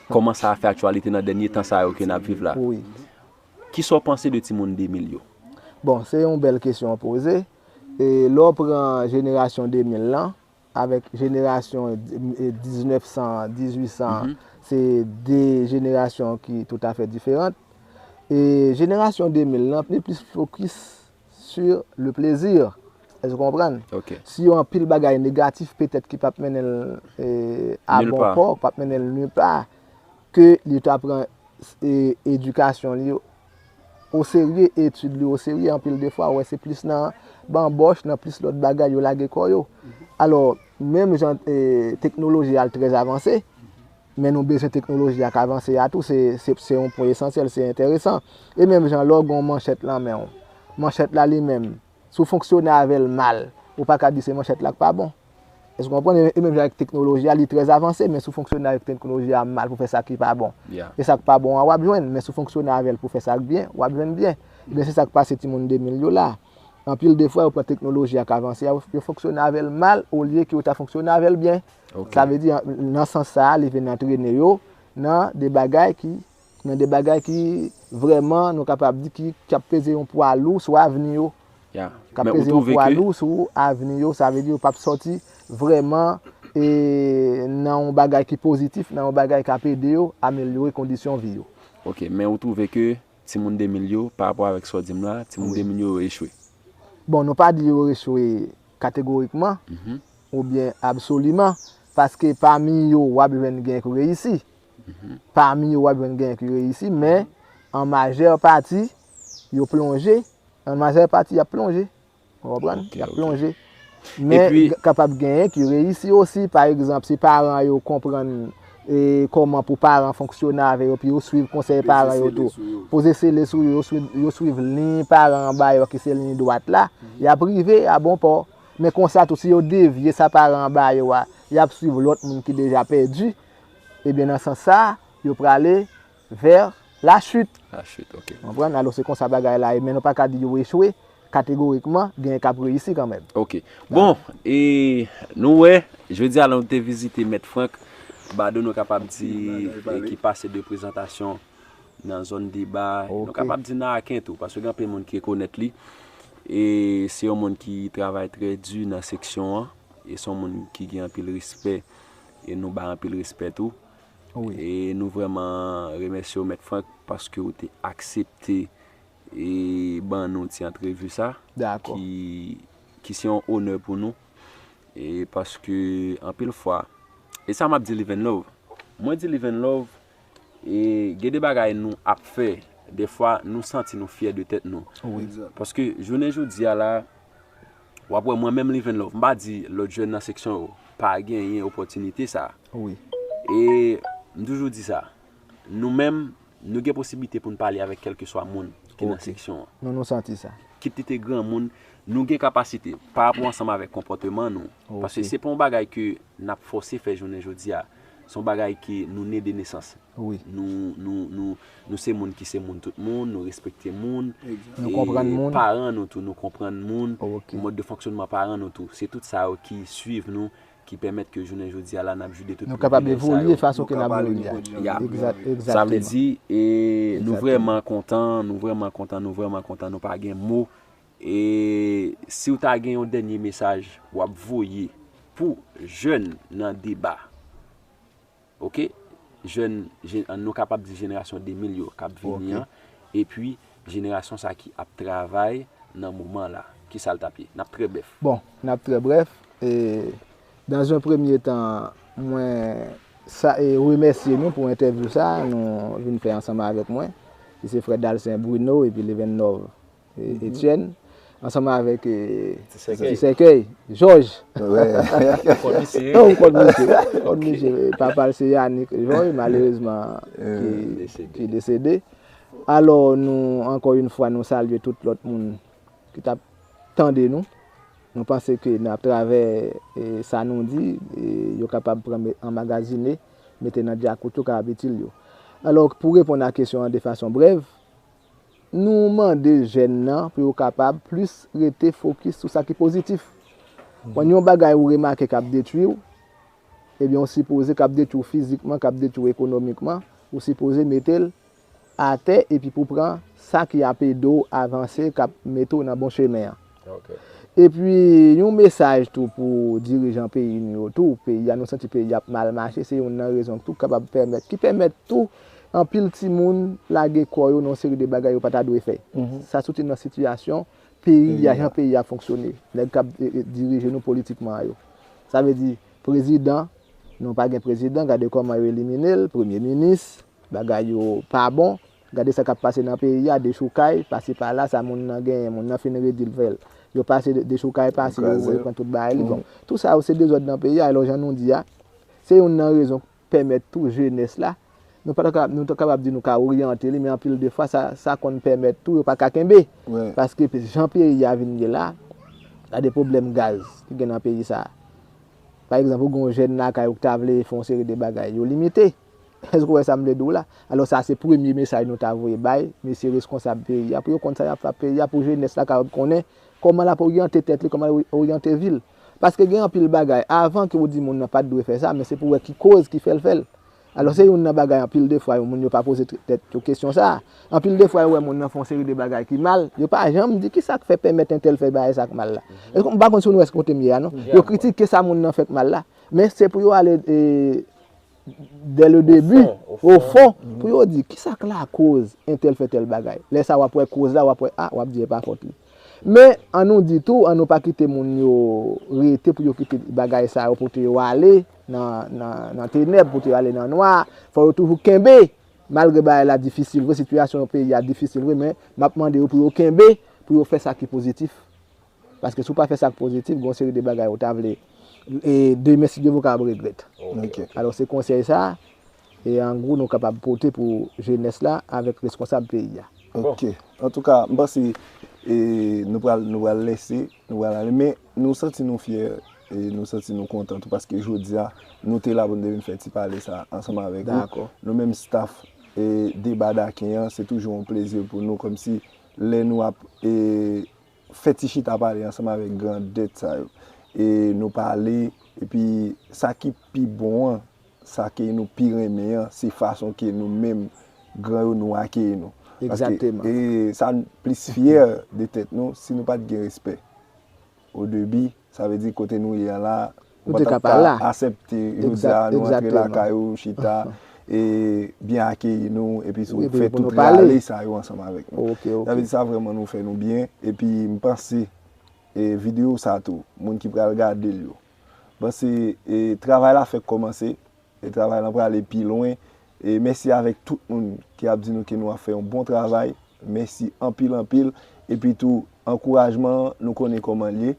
kòman sa ap fè aktyalite nan dènye tan sa yo ke n ap viv la. Wi. Kisa w panse de timoun de mil yo? Bon, se yon bèl kesyon w poze. E, lè w pran jenerasyon de mil lan, avèk jenerasyon, e, diznèf san, dizuit san, se de jenerasyon ki toutafè diferan. E jenerasyon de mil lan, li plis fokis sur le plaisir. Èske w konprann? Si yon anpil bagay negatif, petèt ki p ap mennen l, e, a bon pò, p ap mennen l nupa, ke li ta pran, e, edikasyon li oserye, etid li oserye, anpil de fwa, ou wè se plis nan banbòch, nan plis lòt bagay yo lage kò yo. Alò, menm jan, e, teknoloji a l trè avanse, men nou bezwen teknoloji a k avanse a tou, se, se, se yon pwen esansyèl, se enteresan. E menm jan lè w gen yon manchèt lan men w, manchèt la li menm, si w fonksyone avè l mal, ou pa ka di se manchèt la k pa bon. Èske w konprann? E, e menm jan avèk teknoloji a, li trè avanse, men si w fonksyone avèk teknoloji a mal pou fè sa ki pa bon, e sa k pa bon an w ap jwenn, men si w fonksyone avè l pou fè sa k byen, w ap jwenn byen. Ebyen, se sa k pase timoun de mil yo la. Anpil de fwa, yo pran teknoloji a k avanse a, yo fonksyone avè l mal, olye ke yo ta fonksyone avè l byen. Sa vle di, an, nan sans sa a, li vin antrene yo nan de bagay ki, nan de bagay ki vrèman, nou kapab di, ki, k ap peze yon pwa lou sou avni yo. K ap peze yon pwa lou sou avni yo, sa vle di yo p ap sòti vrèman, e, nan yon bagay ki pozitif, nan yon bagay k ap ede yo amelyore kondisyon vi yo. Ok, men ou twouve ke timoun de mil yo, pa rapò avèk sa w di m la, timoun de mil yo echwe? Bon, nou pa di yo echwe kategorikman, oubyen absoliman, paske pami yo, w ap jwenn gen ki reyisi. Pami yo, w ap jwenn gen ki reyisi, men an majè pati, yo plonje. An majè pati, y ap plonje. Ou konprann? Y ap plonje. Men, kapab genyen ki reyisi osi. Pa egzanp, si paran yo konprann, e, kòman pou paran fonksyone avè yo, epi yo swiv konsèy paran yo tou. Poze sele sou yo, yo swiv, yo swiv liy paran an ba yo a, ki se liy dwat la, y ap rive a bon pò. Men konsa tou, si yo devye sa paran an ba yo a, y ap swiv lòt moun ki deja pèdi. Ebyen, nan sans sa a, yo prale vers la chute. La chute, ok. Ou konprann? Alò, se konsa bagay la ye, men nou pa ka di yo echwe kategorikman, gen k ap reyisi kanmenm. Ok. Bon, e nou wè, jodi a la nou te vizite Mèt Frank Bado, nou kapab di, e, ki pase de prezantasyon nan zòn deba, nou kapab di nan Aken tou, paske gen anpil moun ki rekonèt li. E se yon moun ki travay trè di nan seksyon an, e se yon moun ki gen anpil respè, e nou bay anpil respè tou. E nou vrèman remèsye w, Mèt Frank, paske w te aksepte e ban nou ti antrevi sa, ki, ki se yon onè pou nou. E paske, anpil fwa, e sa m ap di Liven Love, mwen di Liven Love, e gen de bagay nou ap fè, dèfwa nou santi nou fyè de tèt nou. Paske jounen jodi a la, w ap wè mwen menm Liven Love, m pa di lòt jèn nan seksyon yo pa genyen opòtinite sa. E m toujou di sa, nou menm, nou gen posiblite pou n pale avèk kèlkeswa moun ki nan seksyon an. Nou, nou santi sa. Kit li te granmoun, nou gen kapasite, pa rapò ansanm avèk konpòteman nou. Paske se pa yon bagay ke n ap fòse fè jounen jodi a. Se yon bagay ke nou ne de nesans. Nou, nou, nou, nou se moun ki se moun tout moun, nou respekte moun. Nou konprann moun. Paran nou tou, nou konprann moun. Mòd de fonksyònman paran nou tou. Se tout sa yo ki swiv nou, ki pèmèt ke jounen jodi a la n ap jwi de tout pwoblèm sa yo. Nou kapab evolye fason ke n ap evolye a. Sa vle di, e, nou vrèman kontan, nou vrèman kontan, nou vrèman kontan, nou pa gen mo. E si w ta gen yon dènye mesaj w ap voye pou jèn nan deba, ok, jèn, je-, nou kapab di jenerasyon de mil yo k ap vini an, epi jenerasyon sa ki ap travay nan moman la, kisa l t ap ye? N ap trè brèf. Bon, n ap trè brèf. E, dans un premier temps, mwen sa, e, remèsye nou pou entèvyou sa nou vin fè ansanm avèk mwen, ki se frè Dalcin Bruno epi Levennov e, Etienne, ansanm avèk e, Ti Sèkèy, Jòj. Wi. Kòm misye. Non, ou konn misye. Konn misye. Papa l se Yannick Jòj, malerezman, ki, ki desede. Alò, nou, ankò yon fwa, nou salye tout lòt moun ki t ap tande nou. Nou panse ke nan atravè e, sa nou di, e, yo kapab pran, anmagazine, mete nan dyakout yo, kapab itil yo. Alò, pou reponn a kesyon an de fason brèv, nou mande jèn nan pou yo kapab plis rete fokis sou sa ki pozitif. Kòm yon bagay ou remake k ap detwi w, ebyen, ou sipoze, k ap detwi w fizikman, k ap detwi w ekonomikman, ou sipoze mete l atè epi pou pran sa ki ap ede w avanse, k ap mete w nan bon chemen an. Epi, yon mesaj tou pou dirijan peyi nou yo tou, peyi a, nou santi peyi a ap mal mache, se youn nan rezon tou kapab pèmèt, ki pèmèt tou anpil timoun lage kò yo nan yon seri de bagay yo pa ta dwe fè. Sa soti nan sitiyasyon peyi a, jan peyi a fonksyone. Nèg k ap e, e, dirije nou politikman an yo. Sa vle di, prezidan, nou pa gen prezidan, gade kòman yo elimine l, premye minis, bagay yo pa bon. Gade sa k ap pase nan peyi a, dechoukay, pase pa la, sa moun nan genyen, moun nan fin redi l fè l. Yo pase de, dechoukay pase, yo, yo pran tout bagay li. Bon, tou sa yo se dezòd nan peyi a, alò jan nou di a, se youn nan rezon pèmèt tou jenès la, nou pa ta ka, nou ta kapab di nou ka oryante li, men anpil de fwa, sa, sa konn pèmèt tou, yo pa ka kenbe. Paske jan peyi a vin ye la, gade pwoblèm gaz ki gen nan peyi sa a. Pa egzanp, ou gen yon jèn lakay ou ki ta vle fè yon seri de bagay, yo limite. Èske w wè sa m vle di w la? Alò, sa se premye mesaj nou ta voye bay mesye reskonsab peyi a, pou yo konn sa y ap fè ak peyi a, pou jenès la kapab konnen kòman l ap oryante tèt li, kòman l oryante vi l. Paske gen anpil bagay, avan ke w di moun nan pa t dwe fè sa, men se pou w wè ki koz ki fè l fè l. Alò, se youn nan bagay anpil de fwa yo, moun yo pa poze tèt yo kesyon sa a. Anpil de fwa yo wè moun nan fè yon seri de bagay ki mal, yo pa janm di kisa k fè pèmèt entèl fè bagay sa k mal la. Èske, m pa konn si nou wè kote m ye a, non. Yo kritike sa moun nan fè k mal la. Men se pou yo ale e, dès le début, au fond, pou yo di kisa k lakoz entèl fè tèl bagay. Lè sa w ap wè koz la, w ap wè, a, w ap di e pa fòt li. Men, an nou di tou, an nou pa kite moun yo rete pou yo kite bagay sa yo pote yo ale nan, nan, nan tenèb, pote yo ale nan nwa. Fò yo toujou kenbe. Malgre bagay la difisil vre, sitiyasyon peyi a difisil vre, men m ap mande yo pou yo kenbe, pou yo fè sa ki pozitif. Paske si w pa fè sa k pozitif, gen yon seri de bagay ou ta vle, e demen, si Dye vle, w kapab regrèt. Alò, se konsèy sa a, e an gwo, nou kapab pote pou jenès la avèk reskonsab peyi a. Ok. Antouka, m panse e, nou pral, nou pral lèse, nou pral ale. Men nou santi nou fyè, e nou santi nou kontan tou, paske jodi a, nou te la pou n te vin fè ti pale sa ansanm avèk ou. Nou menm staff e, Deba Daken an, se toujou yon plezi pou nou, kòmsi lè nou ap e, fè ti chita pale ansanm avèk grandèt sa yo. E nou pale, epi sa ki pi bon an, sa ke nou pi renmen an, se fason ke nou menm gran yo nou akeyi nou. Paske e, sa n plis fyè de tèt nou, si nou pa t gen respè o debi, sa vle di kote nou ye a la, ou pa t ap ka asèpte jodi a nou antre lakay ou, chita, e byen akeyi nou, epi sou fè tout rale sa yo ansanm avèk nou. Sa vle di sa vrèman nou fè nou byen, epi m panse e videyo sa tou, moun ki pral gade l yo, m panse e travay la fèk kòmanse, e travay lan prale pi lwen. E mèsi avèk tout moun ki ap di nou ke nou ap fè yon bon travay. Mèsi anpil, anpil. Epi tou, ankourajman an, nou konnen kòman l ye.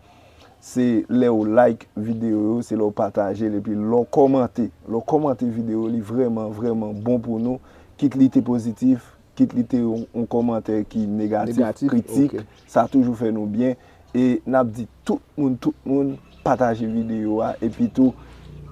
Se lè w like videyo yo, se lè w pataje l, epi lè w kòmante. Lè w kòmante videyo, li vrèman, vrèman bon pou nou. Kit li te pozitif, kit li te yon, yon kòmantè ki negatif, kritik, sa toujou fè nou byen. E n ap di tout moun, tout moun, pataje videyo a, epi tou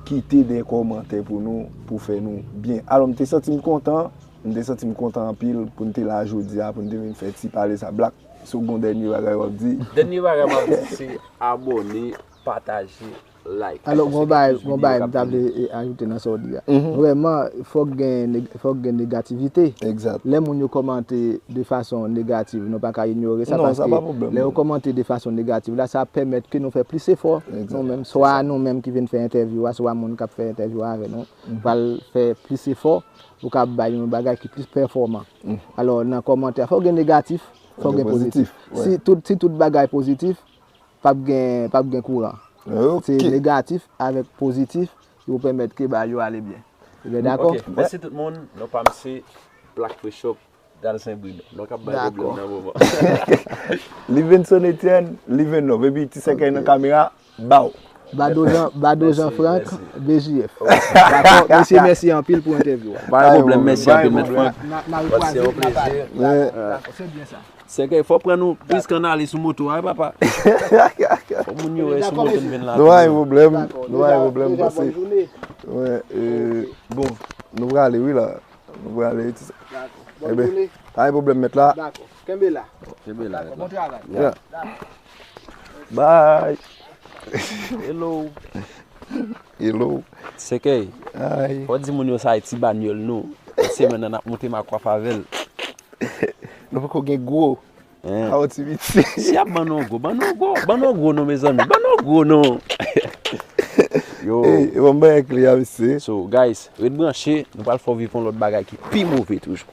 kite de kòmantè pou nou, pou fè nou byen. Alò, m te santi m kontan, m te santi m kontan anpil pou n te la jodi a, pou n te vin fè ti pale sa. Black, si w gen yon dènye bagay w ap di. Dènye bagay m ap di, se abòne, pataje, like. Alò, gon bagay, gon bagay m ta vle e, ajoute nan sa w di a. Vrèman, fòk gen, neg- fòk gen negativite. Egzat. Lè moun yo kòmante de fason negativ, nou pa ka inyore sa. Non, sa Paske pa pwoblèm, lè yo non. Kòmante de fason negativ la, sa pèmèt ke nou fè plis efò. Egzat, Nou menm, swa nou menm ki vin fè entèvyou a, swa moun k ap fè entèvyou a avè nou, pral fè plis efò pou ka bay yon bagay ki plis pèfòman. Alò, nan kòmantè, fòk gen negatif, fòk gen pozitif. Pozitif, Si tout, si tout bagay pozitif, p ap gen, p ap gen kouran. Se Ok. Negatif avèk pozitif ki pou pèmèt ke bagay yo ale byen. Ebyen, dakò? Ok, mèsi tout moun. Non pa m se Plak Freshop, Dalsen Bruno. Non k ap bay Dakò. Pwoblèm nan moman. Livenson Etienne, Liven non. Baby, ti sèkèy nan kamera, baw. Bado Jean, Bado Mèsi, Jean Frank, mèsi. B J F. Dakò? Mesye, mèsi anpil pou entèvyou a. Pa gen pwoblèm, mèsi anpil, Mèt Frank. N a, n a Pase yon repwaze, n a pale. plezi. Dakò, se byen sa. Sèkèy, fò pran nou plis kanali sou moto a, papa. Fò moun yo wè sou moto n vin la. Nou pa gen pwoblèm, nou pa gen pwoblèm, pase. Wè, e, bon, nou prale, wi, la. Nou prale, ti sa. Dakò. Ebyen, pa gen pwoblèm, mèt la. Dakò. Kenbe la. Kenbe la, mèt la. Bon travay. Yeah. Bye. Hello. Hello. Sèkèy, Hi. fò di moun yo sa e ti banyòl nou. Semèn nan n ap monte Makwaf avè l. Nou poko gen gwo. Hein? Awo ti piti. Si y ap ban nou gwo, ban nou gwo, ban nou gwo non, mezanmi, ban nou gwo non. Yo. Hey, e bon bagay kle a, mesye. So, guys, ret branche, nou pral fè w viv yon lòt bagay ki pi move toujou.